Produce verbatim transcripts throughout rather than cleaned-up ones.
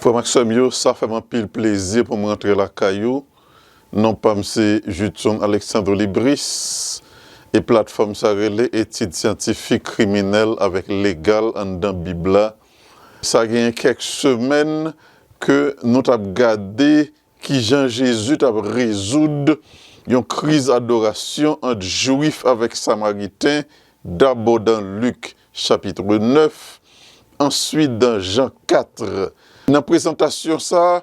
Frè m ak sè m yo, sa fè m anpil plezi pou m rantre lakay ou. Non pa m se Judson Alexandre Libris, e platfòm sa rele Etid Syantifik Kriminèl avèk Legal anndan Bib la. Sa genyen kèk semèn ke nou t ap gade kijan Jezi t ap rezoud yon kriz adorasyon ant Jwif avèk Samariten, dabò dan Lik, chapit nèf, answit dan Jan kat. Nan prezantasyon sa a,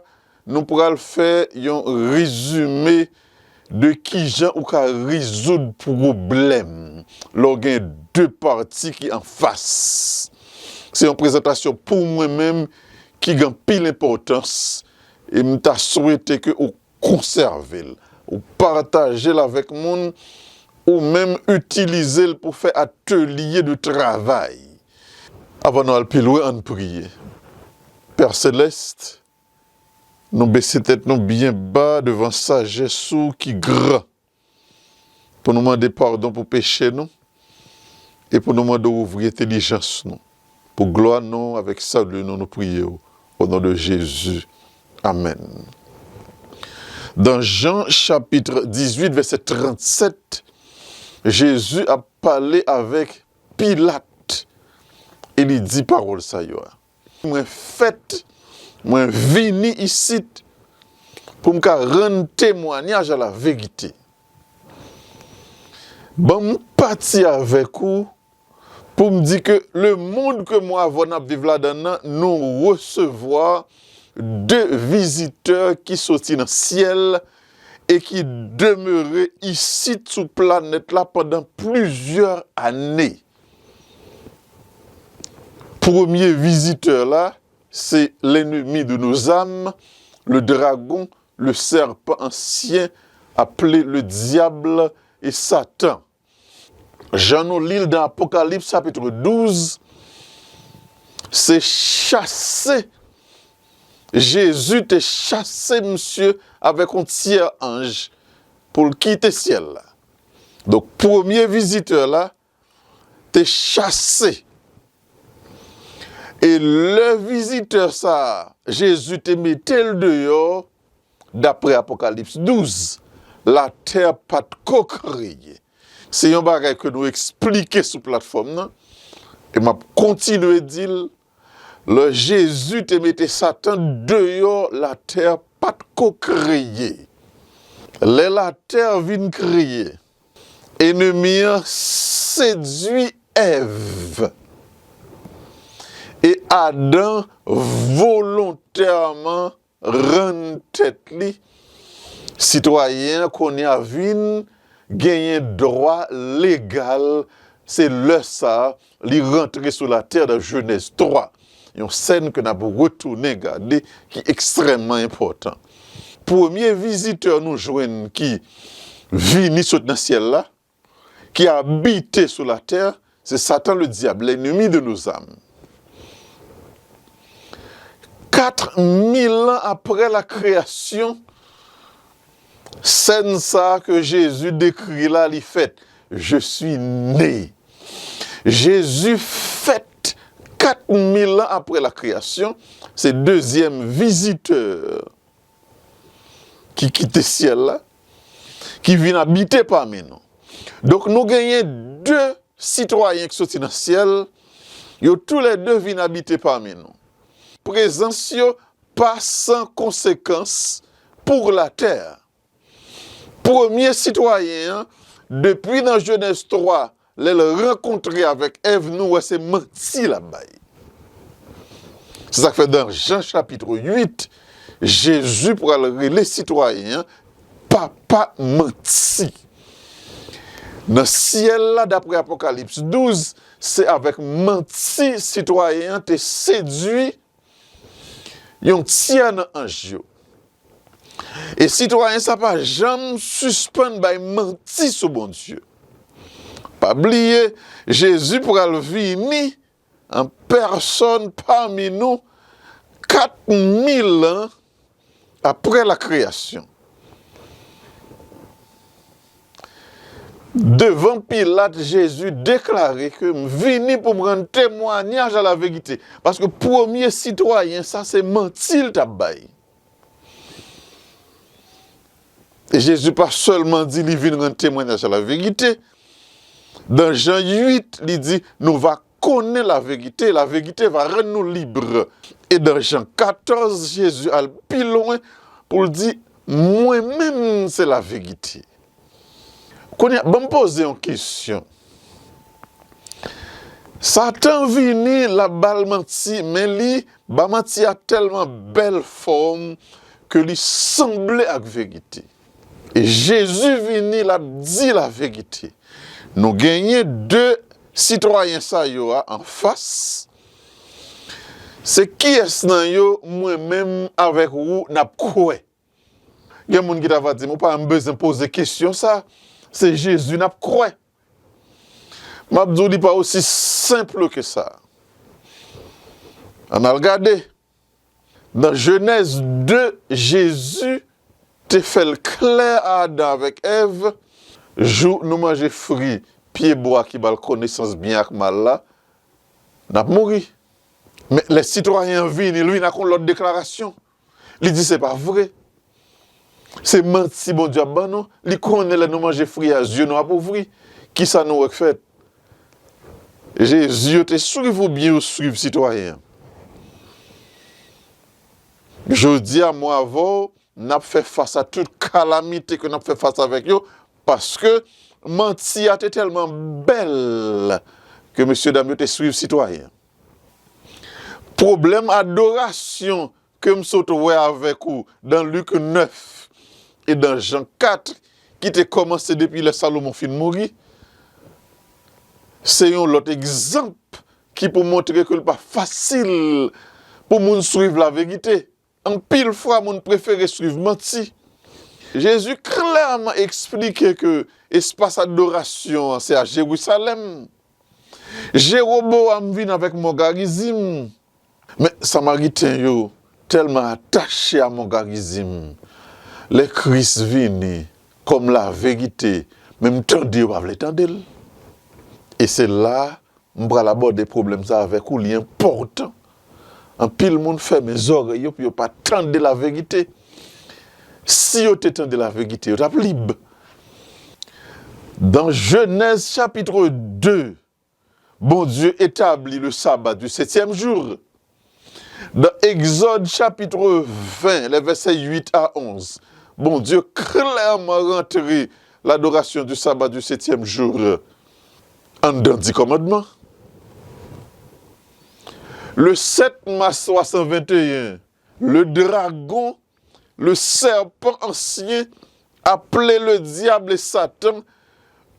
nou pral fè yon rezime de kijan ou ka rezoud pwoblèm lè w gen de pati ki anfas. Se yon prezantasyon pou mwen menm ki gen anpil enpòtans, e m ta swete ke ou konsève l, ou pataje l avèk moun, ou menm itilize l pou fè atelye de travay. Avan nou al pi lwen, ann priye. Pè Selès, nou bese tèt nou byen ba devan sajès ou ki gran, pou nou mande padon pou peche nou, e pou nou mande w ouvri entèlijans nou. Pou glwa non avèk sali nou, nou priye w, o non de Jezi. Amèn. Dan Jan chapit dizuit, vèsè trannsèt, Jezi ap pale avèk Pilat, e li di pawòl sa yo a. Mwen fèt, mwen vini isit pou m ka rann temwayaj a laverite. Ban m pati avèk ou pou m di ke lemonn ke mwen avè w n ap viv ladan l nan, nou resevwa de vizitè ki soti nan syèl e ki demere isit sou planèt la pandan plizyè ane. Premye vizitè la, se l'ennemi de nos âmes, le dragon, le serpent ancien, appelé le diable et Satan. Jan nou li l dan Apokalips chapit douz, se chase, Jezi te chase misye avèk yon tyè anj pou l kite syèl la. Donk, premye vizitè la te chase. E lè vizitè sa a, Jezi te mete l deyò, daprè Apokalips douz, latè pa t ko kreye. Se yon bagay ke nou eksplike sou platfòm nan, e m ap kontinye di l, lè Jezi te mete Satan deyò, latè pa t ko kreye. Lè latè vin kreye, enemi an sedui Èv. E Adan volontèman rann tèt li sitwayen an, kounye a vin genyen dwa legal. Se lè sa a li rantre sou latè dan Jenèz twa. Yon sèn ke n ap retounen gade ki ekstrèmman enpòtan. Premye vizitè nou jwenn ki vini sot nan syèl la, ki abite sou latè, se Satan le diab, l'ennemi de nos âmes. Kat mil an aprè la kreyasyon, sèn sa a ke Jezi dekri la, li fèt. Je suis né. Jezi fèt kat mil an aprè la kreyasyon, se dezyèm vizitè ki kite syèl la, ki vin abite pami nou. Donk, nou genyen de sitwayen ki soti nan syèl, yo toulède vin abite pami nou. Prezans yo pa san konsekans pou latè a. Premye sitwayen an, depi nan Jenèz twa, lè l rankontre avèk Èv, nou wè se manti l ap bay. Se sa k fè dan Jan chapit uit, Jezi pral rele sitwayen an papa manti. Nan syèl la, daprè Apokalips douz, se avèk manti sitwayen an te sedui yon tyè nan anj yo. E sitwayen sa pa janm sispann bay manti sou Bondye. Pa bliye, Jezi pral vini an pèsòn pami nou kat mil an aprè la kreyasyon. Devan Pilat, Jezi deklare ke m vini pou m rann temwayaj a laverite. Paske premye sitwayen sa, se manti l t ap bay. E Jezi pa sèlman di li vin rann temwayaj a laverite. Dan Jan uit, li di, nou va konnen laverite, laverite va rann nou lib. E dan Jan katòz, Jezi al pi lwen pou l di, mwen menm se laverite. Kounye a, ban m poze yon kesyon. Satan vini, l ap ba l manti, men li ba manti a tèlman bèl fòm ke li sanble ak verite. E Jezi vini, l ap di laverite. Nou genyen de sitwayen sa yo a anfas. Se kiyès nan yo, mwen menm avèk ou, n ap kwè? Gen moun ki ta va di m, ou pa menm bezwen poze kesyon sa, se Jezi n ap kwè. M ap di w, li pa osi senp ke sa. Ann al gade. Nan Jenèz de, Jezi te fè l klè a Adan avèk Èv, jou nou manje fwi pyebwa ki ba l konesans byen ak mal la, n ap mouri. Men lè sitwayen an vini, l vin ak yon lòt deklarasyon. Li di se pa vre. Se manti Bondye ap ban nou. Li konnen lè nou manje fwi a, zye nou ap ouvri. Kisa nou wè k fèt? Jezi yo te swiv oubyen yo swiv sitwayen an? Jodi a, mwen avè w, n ap fè fas a tout kalamite ke n ap fè fas avèk yo, paske manti a te tèlman bèl ke mesyedam yo te swiv sitwayen an. Pwoblèm adorasyon ke m sot wè avèk ou dan Lik nèf e dan Jan kat, ki te kòmanse depi lè Salomon fin mouri, se yon lòt egzanp ki pou montre ke l pa fasil pou moun swiv laverite. Anpil fwa, moun prefere swiv manti. Jezi klèman eksplike ke espas adorasyon an se a Jerusalèm. Jewobowam vin avèk mògarizim. Men Samariten yo tèlman atache a mògarizim. Lè Kris vini kòm laverite, menm tande yo pa vle tande l. E se la m pral abòde pwoblèm sa avèk ou, li enpòtan. Anpil moun fèmen zòrèy yo pou yo pa tande laverite. Si yo te tande laverite, yo t ap lib. Dan Jenèz chapit de, Bondye etabli le sabbat du septième jour. Dan Egzòd chapit ven, lè vèsè uit a onz, Bondye klèman rantre ladorasyon du sabbat du septième jour anndan Di Kòmandman. Le sept mars trois cent vingt et un, le dragon, le serpent ancien, appelé le diable et Satan,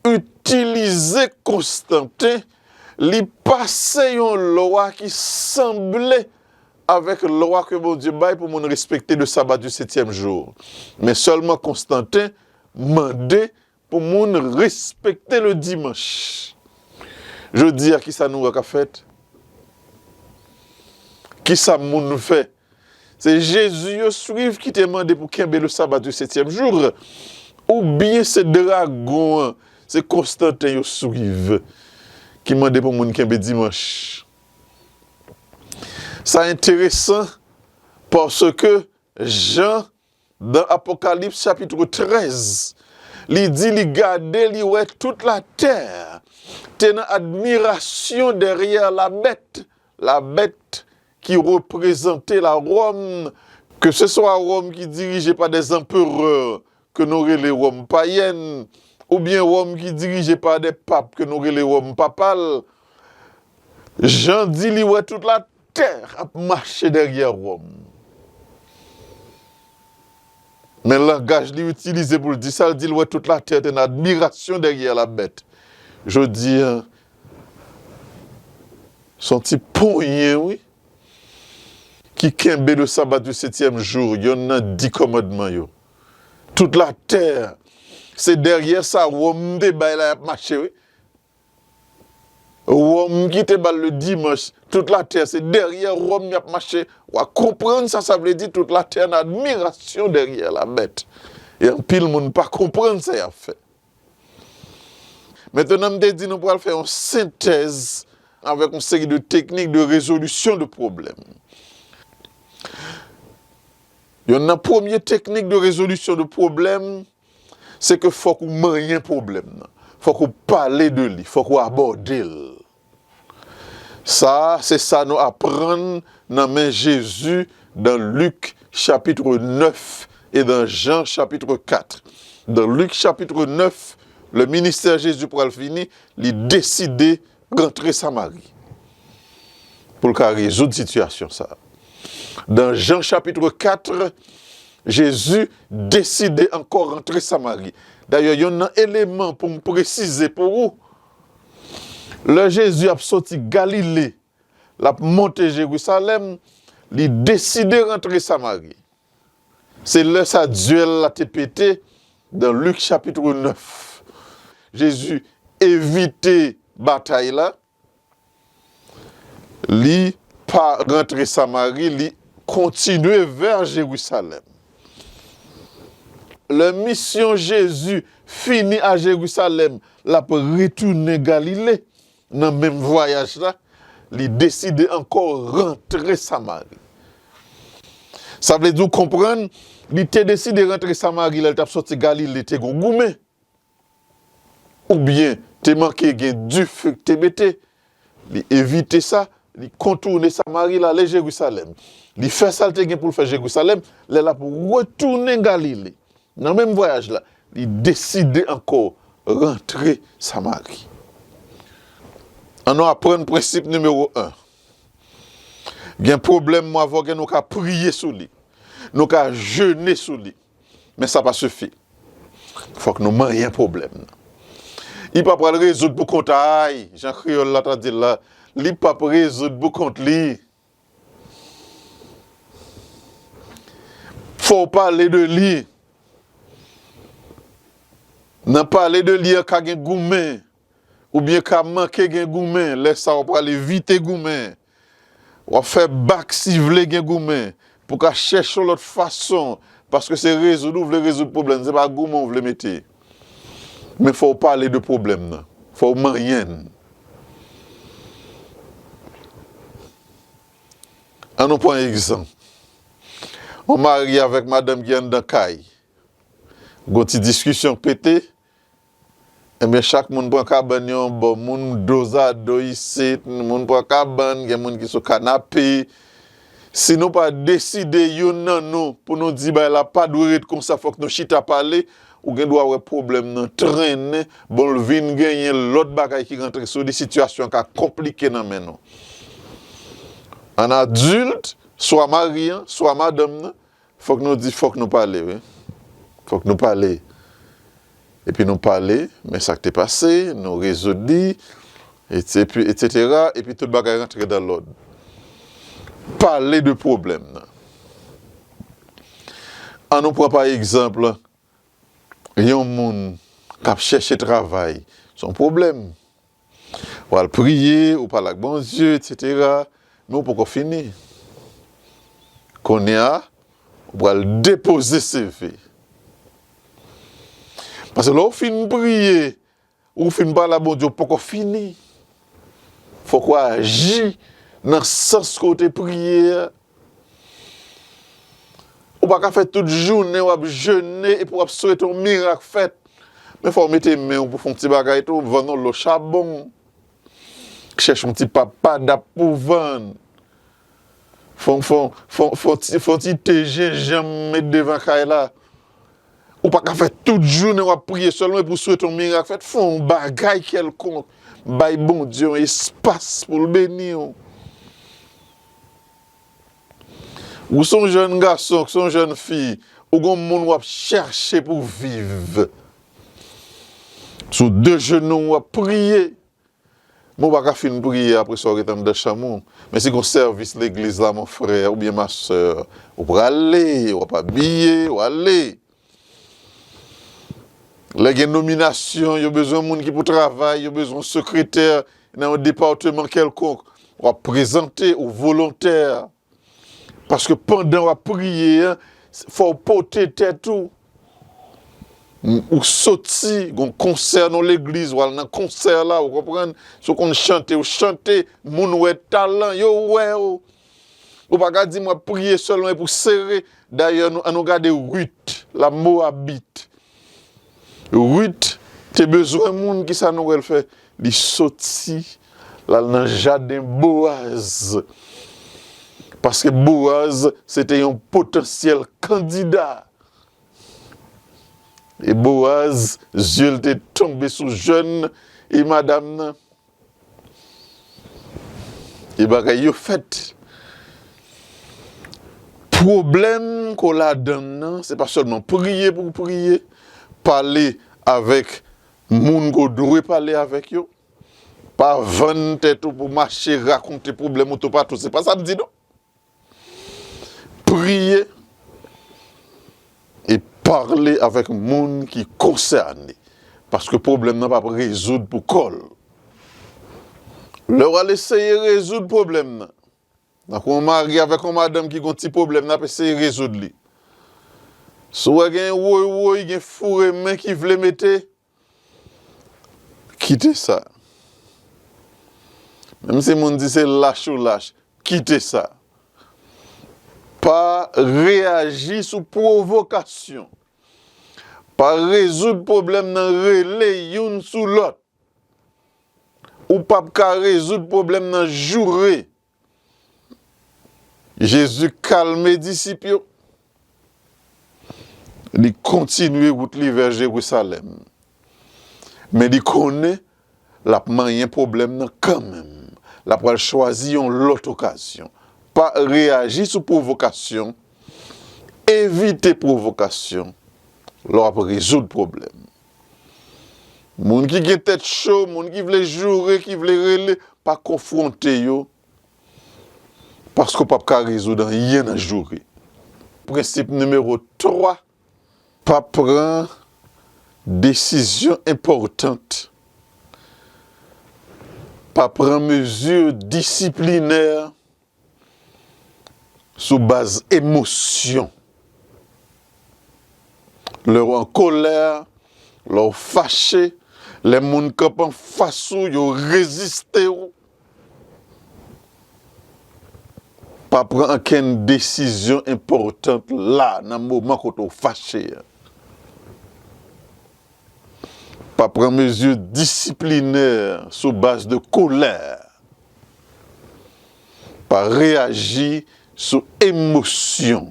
itilize Konstanten, li pase yon lwa ki sanble avèk lwa ke Bondye bay pou moun respekte le sabbat du septième jour. Men sèlman Konstanten mande pou moun respekte le dimanch. Jodi a, kisa nou wè k ap fèt? Kisa moun fè? Se Jezi yo swiv ki te mande pou kenbe le sabbat du septième jour, oubyen se dragon an, se Konstanten yo swiv ki mande pou moun kenbe dimanch? Sa enteresan paske Jan, dan Apokalips chapit trèz, li di li gade, li wè tout latè te nan admirasyon dèyè la bèt, la bèt ki reprezante la Wòm, ke se swa Wòm ki dirije pa dè anperè ke nou rele Wòm payèn, oubyen Wòm ki dirije pa dè pap ke nou rele Wòm papal. Jan di li wè tout latè ap mache dèyè Wòm. Men langaj li itilize pou l di sa, l di l wè tout latè te nan admirasyon dèyè la bèt. Jodi a, se yon ti ponyen, wi, ki kenbe le sabbat du septième jour, yonn nan di kòmandman yo. Tout latè, se dèyè sa Wòm te bay la y ap mache, wi. Wòm ki te ba l le dimanch, tout latè, se dèyè Wòm y ap mache. W a konprann sa sa vle di, tout latè nan admirasyon dèyè la bèt. E anpil moun pa konprann sa y ap fè. Mentnan, m te di nou pral fè yon sentèz avèk yon seri de teknik de rezolisyon de pwoblèm. Yonn nan premye teknik de rezolisyon de pwoblèm, se ke fòk ou manyen pwoblèm nan. Fòk ou pale de li, fòk ou abòde l. Sa, se sa nou aprann nan men Jezi dans Luc chapitre neuf et dans Jean chapitre quatre. Dans Luc chapitre neuf, le ministère Jezi pral fini, li deside rantre Samari pou l ka rezoud sitiyasyon sa. Dans Jean chapitre quatre, Jezi deside ankò rantre Samari. Dayè, yonn nan eleman pou m presize pou ou, lè Jezi ap soti Galile, l ap monte Jerizalèm, li deside rantre Samari. Se lè sa dyèl la te pete dans Luc chapitre neuf. Jezi evite batay la, li pa rantre Samari, li kontinye vè Jerizalèm. Lè misyon Jezi fini a Jerizalèm, l ap retounen Galile. Nan menm vwayaj la, li deside ankò rantre Samari. Sa vle di w konprann, li te deside rantre Samari lè l t ap soti Galile, te gon goumen. Oubyen te manke gen dife k te mete. Li evite sa, li kontounen Samari, l ale Jerizalèm. Li fè sa l te gen pou l fè Jerizalèm, lè l ap retounen Galile. Nan menm vwayaj la, li deside ankò rantre Samari. Ann nou aprann prensip nimewo en. Gen pwoblèm, mwen avè w gen, nou ka priye sou li. Nou ka jene sou li. Men sa pa sifi. Fòk nou manyen pwoblèm nan. Li pa pral rezoud pou kont ay, jan kreyòl la ta di l la. Li p ap rezoud pou kont li. Fò w pale de li. Nan pale de li an ka gen goumen, oubyen ka manke gen goumen, lè sa w pral evite goumen. W ap fè bak si vle gen goumen, pou ka chèche yon lòt fason, paske se rezoud ou vle rezoud pwoblèm, se pa goumen w vle mete. Men fò w pale de pwoblèm nan, fò w manyen l. Ann nou pran egzanp. Yon mari avèk madanm ki anndan kay. Gon ti diskisyon pete. Ebyen, chak moun pran kabann yo yon bò. Moun dozado isit, moun pran kabann, gen moun ki sou kanape. Si nou pa deside youn nan nou pou nou di bagay la pa dwe ret konsa, fòk nou chita pale, ou gen dwa wè pwoblèm nan trennen, bon, l vin genyen lòt bagay ki rantre sou li, sitiyasyon an ka konplike nan men nou. An adilt, swa mari an, swa madanm nan, fòk nou di, fòk nou pale, wi. Fòk nou pale. Epi nou pale, men sa k te pase, nou rezoud li, etsepi, etsetera, epi tout bagay rantre dan lòd. Pale de pwoblèm nan. Ann nou pran pa egzanp, yon moun k ap chèche travay, se yon pwoblèm. W al priye, ou pale ak Bondye, etsetera, men ou poko fini. Kounye a, ou pral depoze seve. Paske lè w fin priye, ou fin pale ak Bondye, ou poko fini. Fòk ou aji nan sans ke w te priye a. Ou pa ka fè tout jounen w ap jene epi w ap swete yon mirak fèt. Men fò w mete men w pou fè yon ti bagay tou, vann yon lo chabon. Chèche yon ti papa dap pou vann. Fè, fè, fè, fè, ti, fè yon ti te jenjanm met devan kay la. Ou pa ka fè tout jounen w ap priye sèlman epi w swete yon mirak fèt. Fè yon bagay kèlkonk. Bay Bondye yon espas pou l beni w. Ou se yon jèn gason, ou se yon jèn fi, ou gon moun w ap chèche pou viv. Sou de jenou w ap priye. Men ou pa ka fin priye apre sa w ret anndan chanm ou. Men si gon sèvis legliz la, mon frè oubyen ma sè, ou prale, w ap abiye, w ale. Lè gen nominasyon, yo bezwen moun ki pou travay, yo bezwen sekretè nan yon depatman kèlkonk, w ap prezante, ou volontè. Paske pandan w ap priye an, fò w pote tèt ou. Ou soti, gon konsè nan legliz, w al nan konsè la, ou konprann? Si w konn chante, ou chante, moun wè talan, yo wè w. Ou pa ka di m w ap priye sèlman epi w sere. Dayè, nou, ann nou gade Rit, la Moabit. Rit te bezwen moun, kisa nou wè l fè? Li soti, l al nan jaden Boaz. Paske Boaz, se te yon potansyèl kandida. E Boaz, zye l te tonbe sou jèn e madanm nan. E bagay yo fèt. Pwoblèm ke w ladan l nan, se pa sèlman priye pou w priye, pale avèk moun ke w dwe pale avèk yo. Pa vann tèt ou pou mache rakonte pwoblèm ou toupatou. Se pa sa m di non. Priye e pale avèk moun ki konsène. Paske pwoblèm nan p ap rezoud pou kò l. Lè w al eseye rezoud pwoblèm nan, tankou yon mari avèk yon madanm ki gon ti pwoblèm, n ap eseye rezoud li. Si w wè gen woy woy, gen foure men ki vle mete, kite sa. Menm si moun di se lach ou lach, kite sa. Pa reyaji sou pwovokasyon. Pa rezoud pwoblèm nan rele youn sou lòt. Ou p ap ka rezoud pwoblèm nan joure. Jezi kalme disip yo. Li kontinye wout li vè Jerizalèm. Men li konnen l ap manyen pwoblèm nan kanmenm. L ap pral chwazi yon lòt okazyon. Pa reyaji sou pwovokasyon. Evite pwovokasyon lè w ap rezoud pwoblèm. Moun ki gen tèt cho, moun ki vle joure, ki vle rele, pa konfwonte yo. Paske w p ap ka rezoud anyen nan joure. Prensip nimewo twa, pa pran desizyon enpòtan. Pa pran mezi disiplinè sou baz emosyon. Lè w an kolè, lè w fache, lè moun kanpe anfas ou, yo reziste w. Pa pran okenn desizyon enpòtan la, nan moman kote w fache a. Pa pran mezi disiplinè sou baz de kolè. Pa reyaji sou emosyon.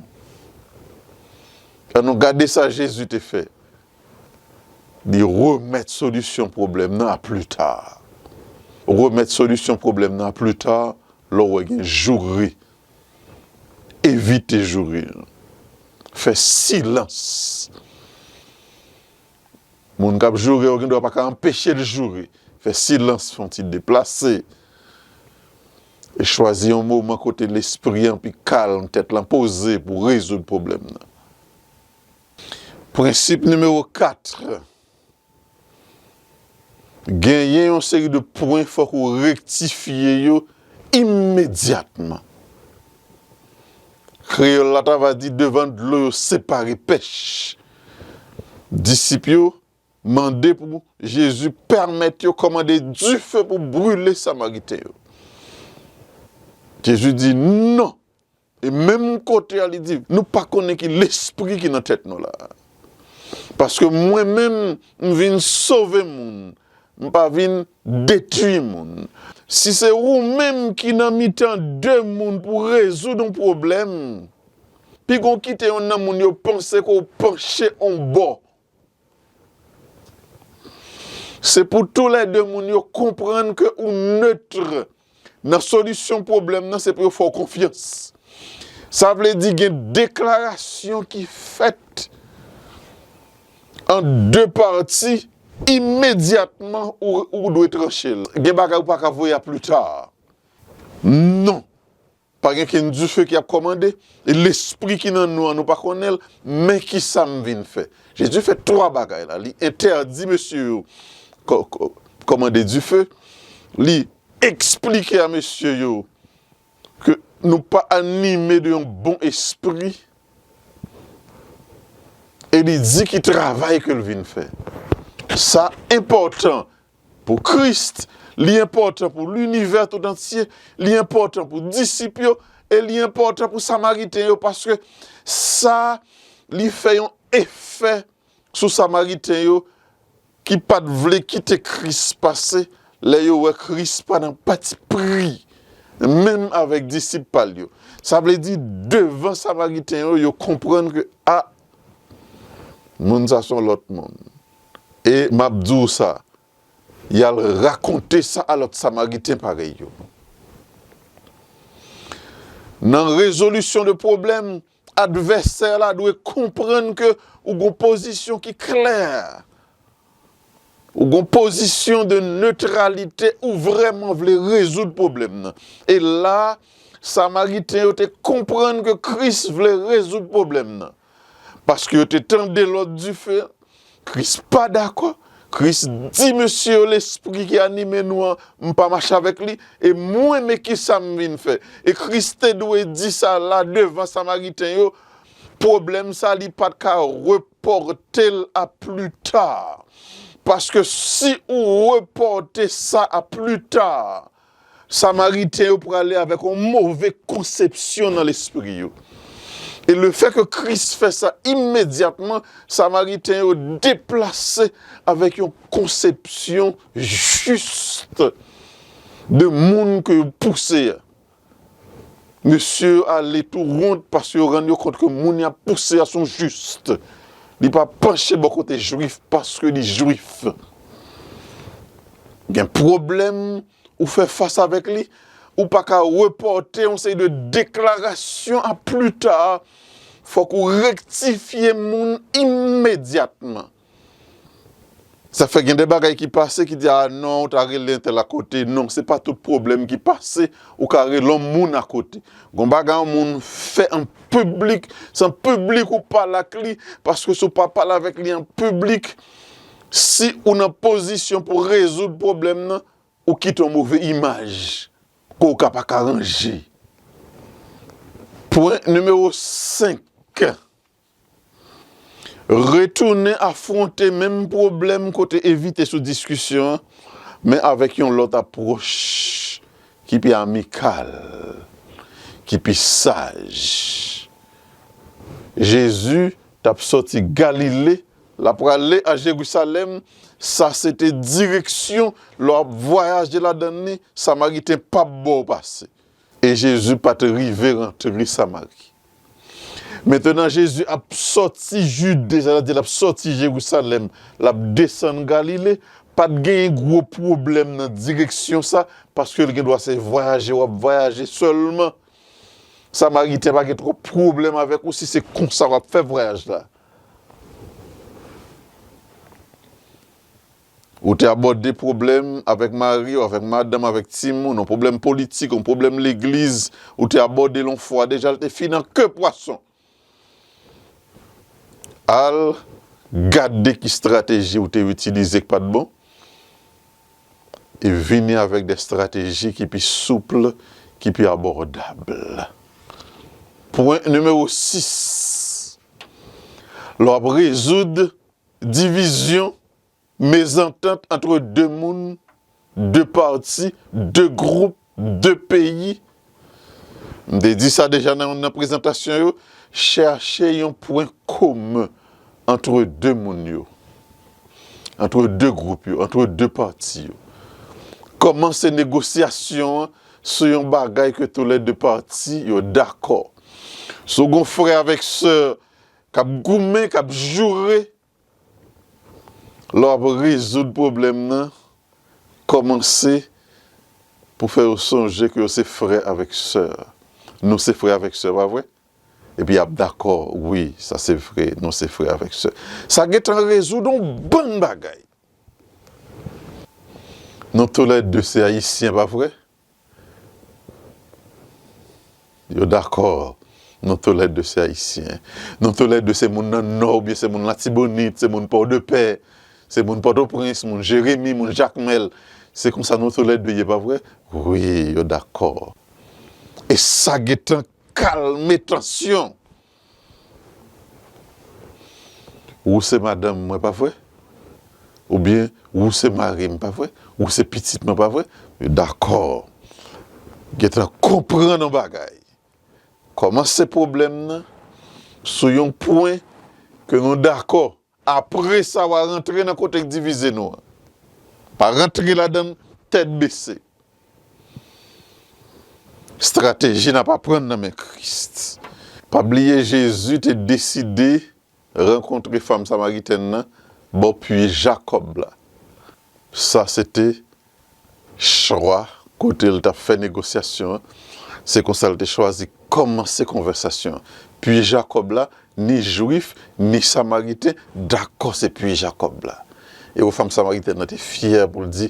Ann nou gade sa Jezi te fè. Li remèt solisyon pwoblèm nan a pli ta. Remèt solisyon pwoblèm nan a pli ta, lè w wè gen joure. Evite joure. Fè silans. Moun k ap joure, ou gendwa pa ka anpeche l joure. Fè silans, fè yon ti deplase. E chwazi yon moman kote lespri an pi kalm, tèt lan poze pou rezoud pwoblèm nan. Prensip nimewo kat. Genyen yon seri de pwen fòk ou rektifye yo imedyatman. Kreyòl la ta va di, devan dlo yo separe pèch. Disip yo mande pou Jezi pèmèt yo kòmande dife pou brile Samariten yo. Jezi di non. E menm kote a, li di, nou pa konnen ki lespri ki nan tèt nou la. Paske mwen menm, m vin sove moun. M pa vin detwi moun. Si se ou menm ki nan mitan de moun pou rezoud yon pwoblèm, piga w kite yonn nan moun yo panse ke w panche yon bò. Se pou toulède moun yo konprann ke ou neutre nan solisyon pwoblèm nan, se pou yo fè w konfyans. Sa vle di gen deklarasyon ki fèt an de pati imedyatman ou, ou dwe tranche l. Gen bagay ou pa ka voye a pli ta. Non. Pa gen kenn dife ki ap kòmande, e lespri ki nan nou an, nou pa konnen l, men ki sa m vin fè. Jezi fè twa bagay la. Li entèdi mesye yo kò-, kò-, kòmande dife, li eksplike a mesye yo ke nou pa anime de yon bon espri, E li di ki travay ke l vin fè. Sa enpòtan pou Kris, li enpòtan pou linivè tout antye, li enpòtan pou disip yo, e li enpòtan pou Samariten yo, paske sa, li fè yon efè sou Samariten yo ki pa t vle kite Kris pase, lè yo wè Kris pa nan patipri, menm avèk disip pa l yo. Sa vle di, devan Samariten yo, yo konprann ke, a, moun sa se yon lòt moun. E m ap di w sa, y al rakonte sa a lòt Samariten parèy yo. Nan rezolisyon de pwoblèm, advèsè la dwe konprann ke ou gon pozisyon ki klè. Ou gon pozisyon de netralite, ou vrèman vle rezoud pwoblèm nan. E la, Samariten yo te konprann ke Kris vle rezoud pwoblèm nan. Paske yo te tande lòd dife, Kris pa dakò. Kris di mesye yo, lespri ki anime nou an, m pa mache avèk li, e mwen, men kisa m vin fè? E Kris te dwe di sa la devan Samariten yo, pwoblèm sa, li pa t ka repòte l a pli ta. Paske si ou repòte sa a pli ta, Samariten yo prale avèk yon move konsepsyon nan lespri yo. E le fè ke Kris fè sa imedyatman, Samariten yo deplase avèk yon konsepsyon jis de moun ke yo pouse a. Mesye yo ale tou wont paske yo rann yo kont ke moun y ap pouse a se yon jis. Li pa panche bò kote jwif paske li jwif. Gen pwoblèm ou fè fas avèk li, ou pa ka repòte yon seri de deklarasyon a pli ta. Fòk ou rektifye moun imedyatman. Sa fè gen de bagay ki pase ki di, a non, ou ta rele entèl akote. Non, se pa tout pwoblèm ki pase, ou ka rele yon moun akote. Gon bagay yon moun fè an piblik, se an piblik ou pale ak li, paske si w pa pale avèk li an piblik, si ou nan pozisyon pou rezoud pwoblèm nan, ou kite yon move imaj ke w ka pa ka ranje. Pwen nimewo senk. Retounen afwonte menm pwoblèm kote evite sou diskisyon an, men avèk yon lòt apwòch ki pi amikal, ki pi saj. Jezi t ap sòti Galile, l ap prale a Jerusalèm, sa se te direksyon lè w ap vwayaje ladan li, Samariten p ap ba w pase. E Jezi pa t rive rantre Samari. Mentnan, Jezi ap sòti Jide, sètadi l ap sòti Jerusalèm, l ap desann Galile, pa t genyen gwo pwoblèm nan direksyon sa, paske l gen dwa se vwayaje w ap vwayaje sèlman. Samariten pa gen twòp pwoblèm avèk ou si se konsa w ap fè vwayaj la. Ou te abòde pwoblèm avèk mari w, avèk madanm, avèk timoun, yon pwoblèm politik, yon pwoblèm legliz, ou te abòde l yon fwa deja, l te fin nan ke pwason. Al gade ki estrateji ou te itilize k pa t bon, e vini avèk de estrateji ki pi souple, ki pi abòdab. Pwen nimewo sis. Lè w ap rezoud divizyon, mezantant ant de moun, de pati, de gwoup, de peyi. M te di sa deja nan youn nan prezantasyon yo, chache yon pwen komen ant de moun yo, ant de gwoup yo, ant de pati yo. Kòmanse negosyasyon an sou yon bagay ke toulède pati yo dakò. Si w gon frè avèk sè k ap goumen, k ap joure, lè w ap rezoud pwoblèm nan, kòmanse pou fè yo sonje ke yo se frè avèk sè. Nou se frè avèk sè, pa vre? Epi y ap dakò, wi, sa se vre, nou se frè avèk sè. Sa gentan rezoud yon bann bagay. Nou toulède se Ayisyen, pa vre? Yo dakò. Nou toulède se Ayisyen. Nou toulède se moun nan Nò oubyen se moun Latibonit, se moun Pòdepè, se moun Pòtoprens, moun Jeremi, moun Jakmèl. Se konsa nou toulède ye, pa vre? Wi, yo dakò. E sa gentan kalme tansyon. Ou se madanm mwen, pa vre? Oubyen, ou se mari m, pa vre? Ou se pitit mwen, pa vre? Yo dakò. Gentan konprann yon bagay. Kòmanse pwoblèm nan sou yon pwen ke nou dakò. Apre sa, w a rantre nan kote k divize nou an. Pa rantre ladan l tèt bese. Estrateji n ap aprann nan men Kris. Pa bliye, Jezi te deside rankontre fanm samaritèn nan bò pwi Jakòb la. Sa se te chwa kote l t ap fè negosyasyon an. Se konsa l te chwazi kòmanse konvèsasyon an. Pwi Jakòb la, ni Jwif, ni Samariten, dakò se pwi Jakòb la. E ou fanm Samariten nan te fyè pou l di,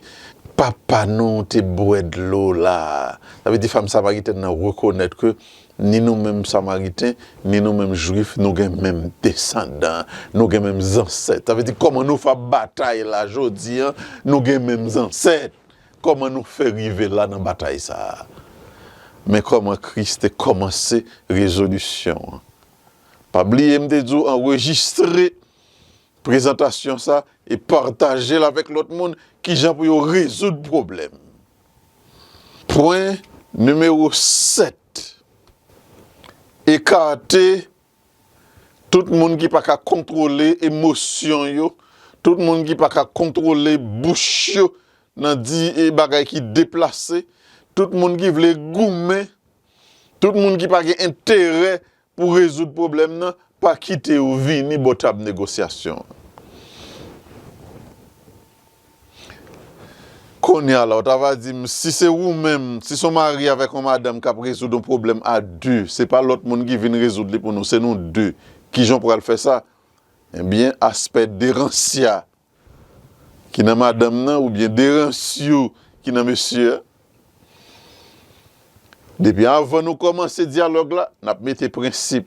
papa nou te bwè dlo la. Sa vle di fanm Samariten nan rekonèt ke ni nou menm Samariten, ni nou menm Jwif, nou gen menm desandan, nou gen menm zansèt. Sa vle di kòman nou fè ap batay la jodi an, nou gen menm zansèt. Kòman nou fè rive la nan batay sa a? Men kòman Kris te kòmanse rezolisyon an. Pa bliye m te di w anrejistre prezantasyon sa e pataje l avèk lòt moun, kijan pou yo rezoud pwoblèm. Pwen nimewo sèt. Ekate tout moun ki pa ka kontwole emosyon yo, tout moun ki pa ka kontwole bouch yo nan di e bagay ki deplase, tout moun ki vle goumen, tout moun ki pa gen enterè pou rezoud pwoblèm nan, pa kite yo vini bò tab negosyasyon an. Kounye a la, w ta va di m, si se ou menm, si se yon mari avèk yon madanm k ap rezoud yon pwoblèm a de, se pa lòt moun ki vin rezoud li pou nou, se nou de. Kijan w pral fè sa? Ebyen, aspè deransya ki nan madanm nan oubyen deransyo ki nan mesye a. Depi anvan nou kòmanse dyalòg la, n ap mete prensip.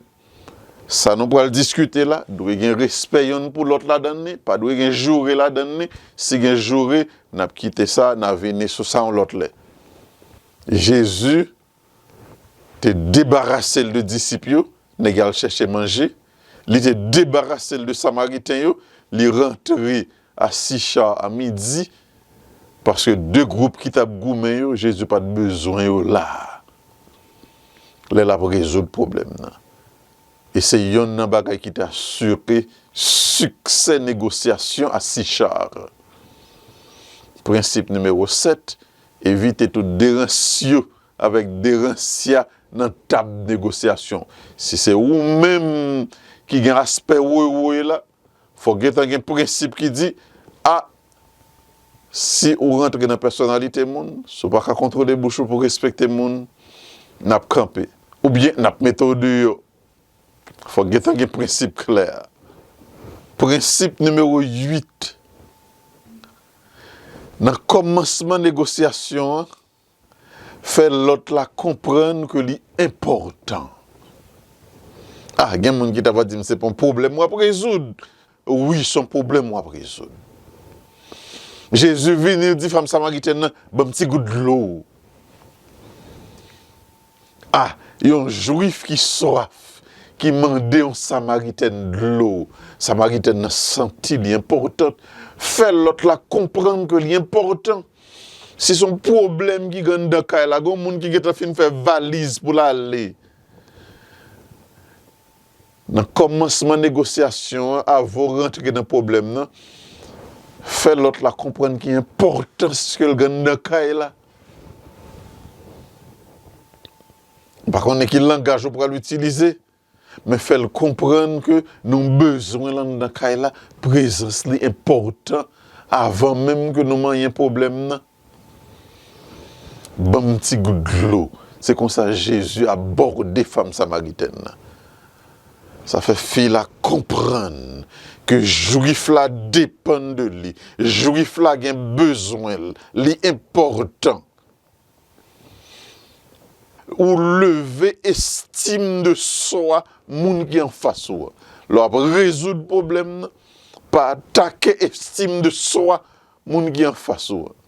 Sa nou pral diskite la, dwe gen respè yonn pou lòt ladan li, pa dwe gen joure ladan li. Si gen joure, n ap kite sa, n a vini sou sa yon lòt lè. Jezi te debarase l de disip yo, nèg al chèche manje. Li te debarase l de Samariten yo, li rantre a Sichar a midi, paske de gwoup ki t ap goumen yo, Jezi pa t bezwen yo la. Lè l ap rezoud pwoblèm nan. E se yonn nan bagay ki te asire siksè negosyasyon a Sichar. Prensip nimewo sèt, evite tout deransyo avèk deransya nan tab negosyasyon. Si se ou menm ki gen aspè woywoye la, fòk gentan gen prensip ki di, a, si ou rantre nan pèsonalite moun, si w pa ka kontwole bouch ou pou respekte moun, n ap kanpe. Oubyen n ap mete w deyò. Fòk gentan gen prensip klè. Prensip nimewo uit. Nan kòmansman negosyasyon an, fè lòt la konprann ke li enpòtan. A, gen moun ki ta va di m se pa yon pwoblèm w ap rezoud. Wi, se yon pwoblèm w ap rezoud. Jezi vini, li di fanm Samaritèn nan, ban m ti gout dlo. A, yon Jwif ki swaf, ki mande yon Samaritèn dlo. Samaritèn nan santi li enpòtan. Fè lòt la konprann ke li enpòtan. Si se yon pwoblèm ki gen anndan kay la, gen yon moun ki gentan fin fè valiz pou l ale. Nan kòmansman negosyasyon an, avan w rantre nan pwoblèm nan, fè lòt la konprann ki enpòtans ke l gen anndan kay la. M pa konnen ki langaj ou pral itilize, men fè l konprann ke nou bezwen l anndan kay la, prezans li enpòtan avan menm ke nou manyen pwoblèm nan. Ban m ti gout dlo. Se konsa Jezi abòde fanm Samaritèn nan. Sa fè fi la konprann ke Jwif la depann de li. Jwif la gen bezwen l. Li enpòtan. Ou leve estim de swa moun ki anfas ou an. Lè w ap rezoud pwoblèm nan, pa atake estim de swa moun ki anfas ou an.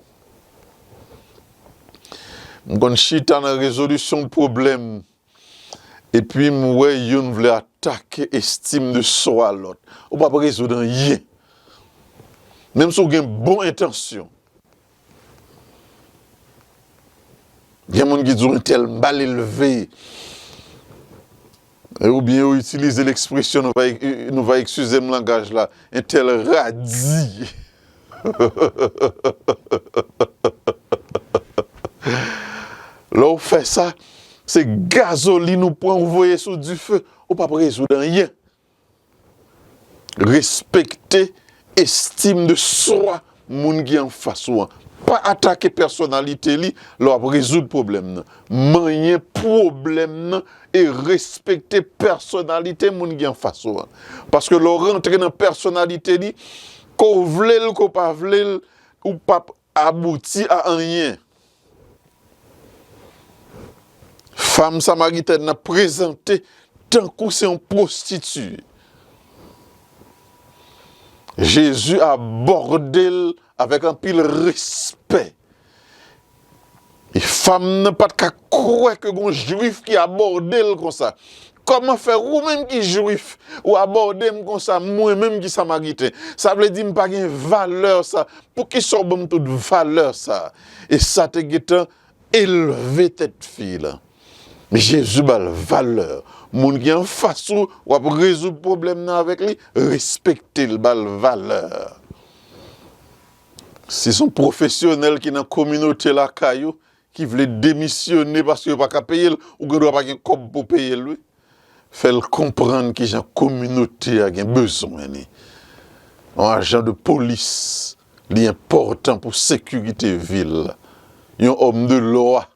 M konn chita nan rezolisyon pwoblèm, Epi m wè youn vle atake estim de swa lòt. Ou p ap rezoud anyen. Menm si w gen bon entansyon. Gen moun ki di w entèl mal elve. E oubyen yo itilize lekspresyon, nou va, nou va eskize m langaj la, entèl radi. Lè w fè sa, se gazolin ou pran ou voye sou dife, ou p ap rezoud anyen. Respekte estim de swa moun ki anfas ou an. Pa atake pèsonalite li lè w ap rezoud pwoblèm nan. Manyen pwoblèm nan e respekte pèsonalite moun ki anfas ou an. Paske lè w rantre nan pèsonalite li, ke w vle l, ke w pa vle l, ou p ap abouti a anyen. Fanm samaritèn nan prezante tankou se yon pwostiti. Jezi abòde l avèk anpil respè. E fanm nan pa t ka kwè ke gon jwif ki abòde l konsa. Kòman fè ou menm ki jwif, ou abòde m konsa, mwen menm ki samariten? Sa vle di m pa gen valè sa. Poukisa w ban m tout valè sa? E sa te gentan elve tèt fi la. Men Jezi ba l valè. Moun ki anfas ou, w ap rezoud pwoblèm nan avèk li, respekte l, ba l valè. Si se yon pwofesyonèl ki nan kominote lakay ou, ki vle demisyone paske yo pa ka peye l, ou gen dwa pa gen kòb pou peye l, wi. Fè l konprann kijan kominote a gen bezwen li. Yon ajan de polis, li enpòtan pou sekirite vil la. Yon òm de lwa,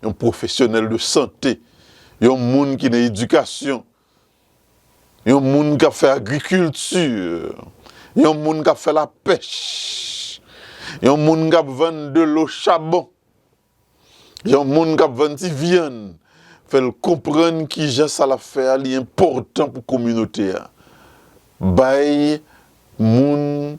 yon pwofesyonèl de sante, yon moun ki nan edikasyon, yon moun k ap fè agrikilti, yon moun k ap fè lapèch, yon moun k ap vann dlo chabon, yon moun k ap vann ti vyann, fè l konprann kijan sa l ap fè a, li enpòtan pou kominote a. Bay moun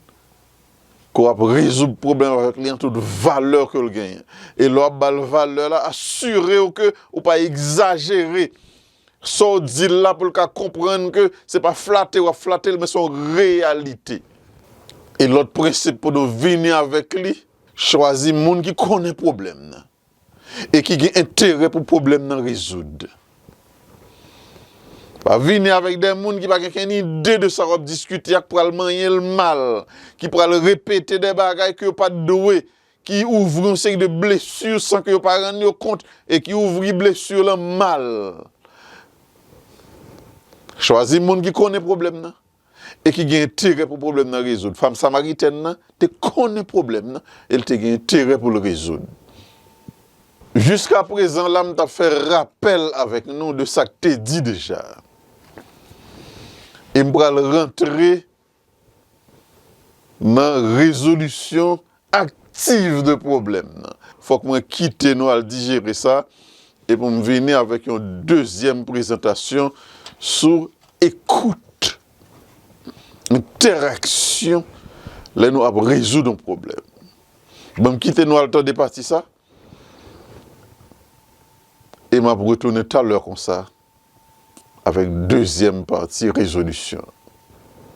ke w ap rezoud pwoblèm avèk li an tout valè ke l genyen. E lè w ap ba l valè la, asire w ke ou pa egzajere. Sa w di l la pou l ka konprann ke se pa flate w ap flate l, men se yon reyalite. E lòt prensip pou nou vini avèk li, chwazi moun ki konnen pwoblèm nan e ki gen enterè pou pwoblèm nan rezoud. Pa vini avèk de moun ki pa gen kenn ide de sa w ap diskite a, k pral manyen l mal, ki pral repete de bagay ke yo pa t dwe, ki ouvri yon seri de blesi san ke yo pa rann yo kont e ki ouvri blesi lan mal. Chwazi moun ki konnen pwoblèm nan e ki gen enterè pou pwoblèm nan rezoud. Fanm samaritèn nan te konnen pwoblèm nan e l te gen enterè pou l rezoud. Jiskaprezan la, m t ap fè rapèl avèk nou de sa k te di deja. E m pral rantre nan rezolisyon aktiv de pwoblèm nan. Fòk mwen kite nou al dijere sa, e pou m vini avèk yon dezyèm prezantasyon sou ekout, entèraksyon, lè nou ap rezoud yon pwoblèm. Ban m kite nou al tande pati sa, e m ap retounen talè konsa avèk dezyèm pati rezolisyon.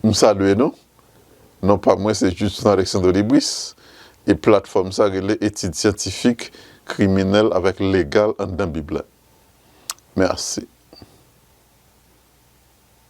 M salye nou. Non pa mwen, se Justin Alexandre Libris, e platfòm sa rele Etid syantifik, kriminèl avèk legal anndan Bib la. Mèsi.